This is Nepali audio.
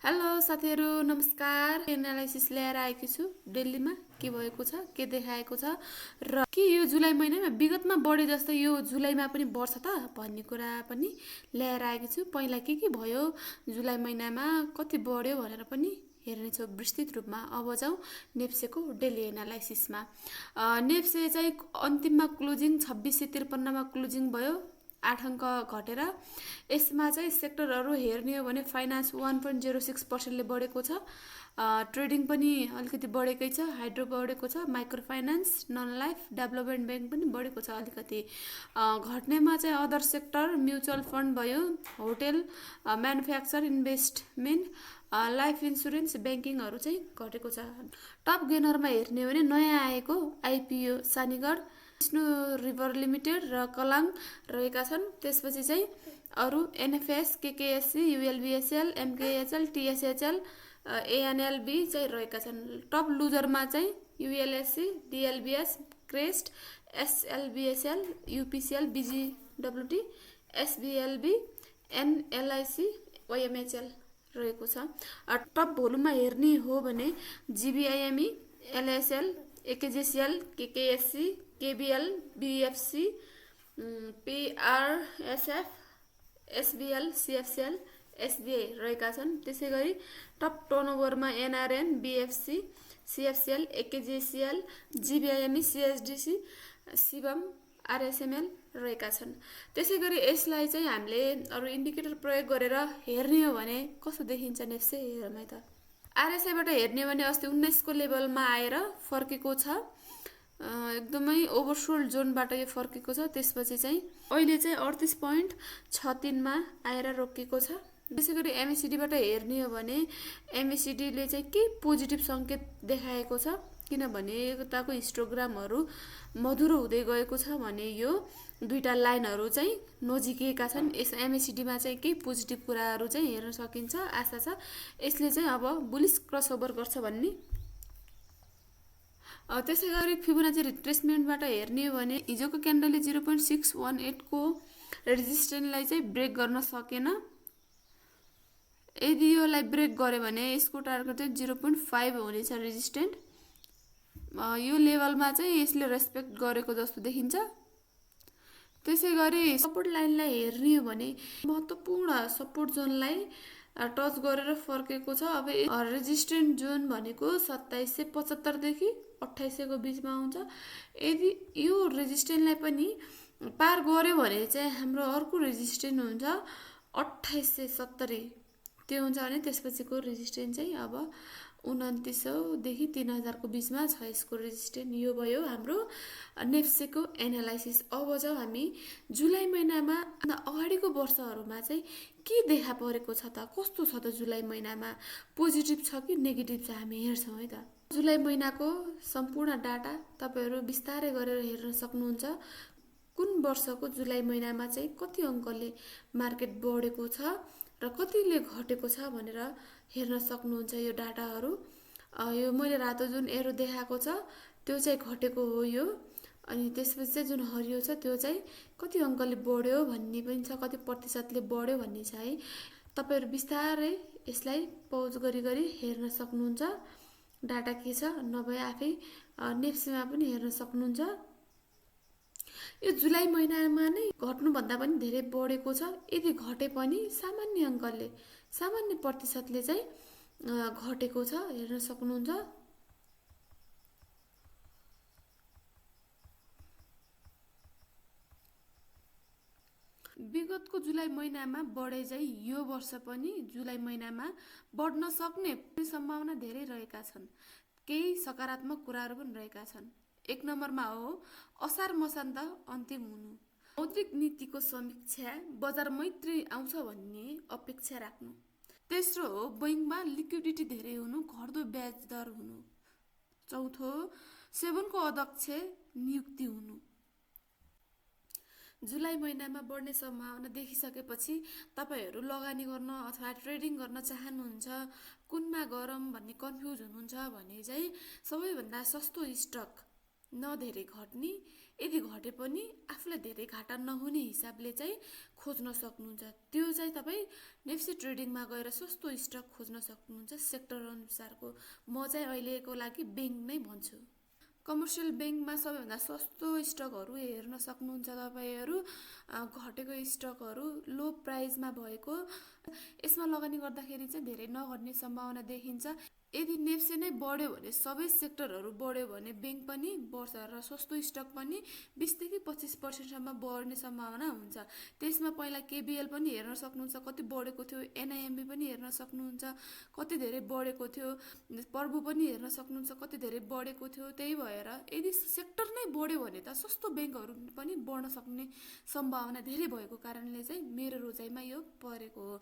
हेलो साथीहरू नमस्कार। एनालाइसिस ल्याएर आएकी छु। दिल्लीमा के भएको छ, के देखाएको छ र के यो जुलाई महिनामा विगतमा बढे जस्तो यो जुलाईमा पनि बढ्छ त भन्ने कुरा पनि ल्याएर आएकी छु। पहिला के भयो जुलाई महिनामा कति बढ्यो भनेर पनि हेर्नेछौँ विस्तृत रूपमा। अब जाउँ नेप्सेको डेली एनालाइसिसमा। नेप्से चाहिँ अन्तिममा क्लोजिङ 2653 क्लोजिङ भयो, 8 अङ्क घटेर। यसमा चाहिँ सेक्टरहरू हेर्ने हो भने फाइनेन्स 1.06%ले बढेको छ, ट्रेडिङ पनि अलिकति बढेकै छ, हाइड्रो बढेको छ, micro finance, non life, development bank पनि बढेको छ अलिकति। घट्नेमा चाहिँ अदर सेक्टर, म्युचुअल फन्ड भयो, hotel, manufacture, investment, life insurance, ब्याङ्किङहरू चाहिँ घटेको छ। टप गेनरमा हेर्ने हो भने नयाँ आएको आइपिओ सानीगढ, विष्णु रिभर लिमिटेड र कलाङ रहेका छन्। त्यसपछि चाहिँ अरू एनएफएस, केकेएससी, युएलबिएसएल, एमकेएचएल, टिएसएचएल, एएनएलबी चाहिँ रहेका छन्। टप लुजरमा चाहिँ युएलएससी, डिएलबिएस, क्रेस्ट, एसएलबिएसएल, युपिसिएल, बिजिडब्ल्युटी, एसबिएलबी, एनएलआइसी, ओएमएचएल रहेको छ। टप भोल्युममा हेर्ने हो भने जिबिआइएमई, एलएसएल, एकेजेसिएल, केकेएससी, केबिएल, बिएफसी, पिआरएसएफ, एसबिएल, सिएफसिएल, एसबिआई रहेका छन्। त्यसै गरी टप टर्नओभरमा एनआरएन, बिएफसी, सिएफसिएल, एकेजेसिएल, जिबिआइएमई, सिएसडिसी, शिवम, आरएसएमएल रहेका छन्। त्यसै गरी यसलाई चाहिँ हामीले अरू इन्डिकेटर प्रयोग गरेर हेर्ने हो भने कस्तो देखिन्छ नेप्से हेरमै त। आरएसआईबाट हेर्ने हो भने अस्ति 19 को लेभलमा आएर फर्केको छ, एकदमै ओभरसोल्ड जोनबाट यो फर्केको छ। त्यसपछि चाहिँ अहिले चाहिँ 38.63मा आएर रोकिएको छ। त्यसै गरी एमएसिडीबाट हेर्ने हो भने एमएसिडीले चाहिँ के पोजिटिभ सङ्केत देखाएको छ, किनभने यताको हिस्टोग्रामहरू मधुरो हुँदै गएको छ भने यो दुईवटा लाइनहरू चाहिँ नजिकिएका छन्। यस एमएसिडीमा चाहिँ केही पोजिटिभ कुराहरू चाहिँ हेर्न सकिन्छ, आशा छ यसले चाहिँ अब बुलिस क्रसओभर गर्छ भन्ने। त्यसै गरी फिबोनाची रिट्रेसमेन्टबाट हेर्ने हो भने हिजोको क्यान्डलले 0.618 को रेजिस्टेन्सलाई चाहिँ ब्रेक गर्न सकेन। यदि योलाई ब्रेक गर्यो भने यसको टार्गेट चाहिँ 0.5 हुनेछ रेजिस्टेन्ट। यो लेभलमा चाहिँ यसले रेस्पेक्ट गरेको जस्तो देखिन्छ। त्यसै गरी सपोर्ट लाइनलाई हेर्ने हो भने महत्त्वपूर्ण सपोर्ट जोनलाई टच गरेर फर्केको छ। अब रेजिस्टेन्ट जोन भनेको 2775 देखि 2800 को बिचमा हुन्छ। यदि यो रेजिस्टेन्टलाई पनि पार गर्यो भने चाहिँ हाम्रो अर्को रेजिस्टेन्ट हुन्छ 2870, त्यो हुन्छ भने त्यसपछिको रेजिस्टेन्ट चाहिँ अब 2900 देखि 3000 को बिचमा छ यसको रेजिस्टेन्ट। यो भयो हाम्रो नेप्सेको एनालाइसिस। अब जाउँ हामी जुलाई महिनामा अगाडिको वर्षहरूमा चाहिँ के देखा परेको छ त, कस्तो छ त जुलाई महिनामा, पोजिटिभ छ कि नेगेटिभ छ हामी हेर्छौँ है त। जुलाई महिनाको सम्पूर्ण डाटा तपाईँहरू बिस्तारै गरेर हेर्न सक्नुहुन्छ। कुन वर्षको जुलाई महिनामा चाहिँ कति अङ्कले मार्केट बढेको छ र कतिले घटेको छ भनेर हेर्न सक्नुहुन्छ यो डाटाहरू। यो मैले रातो जुन एरो देखाएको छ त्यो चाहिँ घटेको हो यो, अनि त्यसपछि चाहिँ जुन हरियो छ त्यो चाहिँ कति अङ्कले बढ्यो भन्ने पनि छ, कति प्रतिशतले बढ्यो भन्ने छ है। तपाईँहरू बिस्तारै यसलाई पौज गरी गरी हेर्न सक्नुहुन्छ डाटा के छ, नभए आफै नेप्सेमा पनि हेर्न सक्नुहुन्छ। यो जुलाई महिनामा नै घट्नुभन्दा पनि धेरै बढेको छ। यदि घटे पनि सामान्य अङ्कले, सामान्य प्रतिशतले चाहिँ घटेको छ, हेर्न सक्नुहुन्छ। विगतको जुलाई महिनामा बढे चाहिँ यो वर्ष पनि जुलाई महिनामा बढ्न सक्ने सम्भावना धेरै रहेका छन्। केही सकारात्मक कुराहरू पनि रहेका छन्। 1 नम्बरमा हो असार मसान्त अन्तिम हुनु, मौद्रिक नीतिको समीक्षा, बजार मैत्री आउँछ भन्ने अपेक्षा राख्नु। तेस्रो हो बैङ्कमा लिक्विडिटी धेरै हुनु, घट्दो ब्याज दर हुनु। चौथो 7 को अध्यक्ष नियुक्ति हुनु। जुलाई महिनामा बढ्ने सम्भावना देखिसकेपछि तपाईँहरू लगानी गर्न अथवा ट्रेडिङ गर्न चाहनुहुन्छ, कुनमा गरौँ भन्ने कन्फ्युज हुनुहुन्छ भने चाहिँ सबैभन्दा सस्तो स्टक, न धेरै घट्ने, यदि घटे पनि आफूलाई धेरै घाटा नहुने हिसाबले चाहिँ खोज्न सक्नुहुन्छ। त्यो चाहिँ तपाईँ नेप्सी ट्रेडिङमा गएर सस्तो स्टक खोज्न सक्नुहुन्छ सेक्टर अनुसारको। म चाहिँ अहिलेको लागि ब्याङ्क नै भन्छु। कमर्सियल ब्याङ्कमा सबैभन्दा सस्तो स्टकहरू हेर्न सक्नुहुन्छ तपाईँहरू। घटेको स्टकहरू लो प्राइसमा भएको, यसमा लगानी गर्दाखेरि चाहिँ धेरै नघट्ने सम्भावना देखिन्छ। यदि नेप्सी नै बढ्यो भने सबै सेक्टरहरू बढ्यो भने ब्याङ्क पनि बढ्छ र सस्तो स्टक पनि 20 देखि 25% बढ्ने सम्भावना हुन्छ। त्यसमा पहिला केबिएल पनि हेर्न सक्नुहुन्छ कति बढेको थियो, एनआइएमबी पनि हेर्न सक्नुहुन्छ कति धेरै बढेको थियो, पर्बु पनि हेर्न सक्नुहुन्छ कति धेरै बढेको थियो। त्यही भएर यदि सेक्टर नै बढ्यो भने त सस्तो ब्याङ्कहरू पनि बढ्न सक्ने सम्भावना धेरै भएको कारणले चाहिँ मेरो रोजाइमा यो परेको हो।